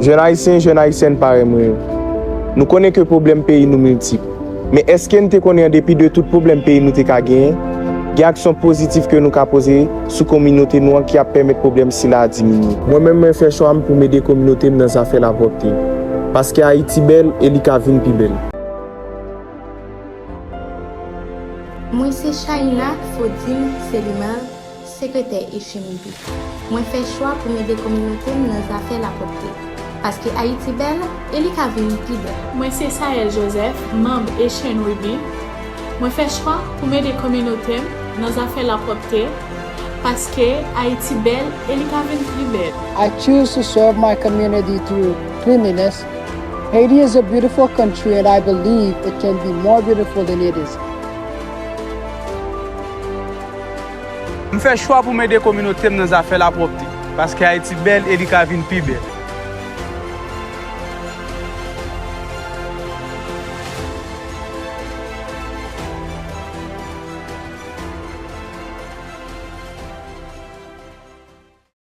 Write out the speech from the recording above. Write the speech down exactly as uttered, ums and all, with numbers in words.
Jèn ayisyen, jèn ayisyèn parèy mwen yo, nou konnen ke pwoblèm peyi nou miltip. Men èske n te konnen an depi de tout pwoblèm peyi nou te ka genyen, gen aksyon pozitif ke nou ka poze sou kominote nou an ki ap pèmèt pwoblèm sila a diminye? Mwen menm, mwen fè chwa m pou m ede kominote m nan zafè lapwòpte. Paske Ayiti bèl e li ka vin pi bèl. Mwen se Shaina Fodil Selimar, sekretè H M U B. Mwen fè chwa pou m ede kominote m nan zafè lapwòpte. Paske Ayiti bèl e li ka vin pi bèl. Mwen se Saël Joseph, manm H M U B. Mwen fè chwa pou m ede kominote m nan zafè lapwòpte. Paske Ayiti bèl e li ka vin pi bèl. I choose to serve my community through cleanliness. Haiti is a beautiful country and I believe it can be more beautiful than it is. M fè chwa pou m ede kominote m nan zafè lapwòpte, paske Ayiti bèl e li ka vin pi bèl.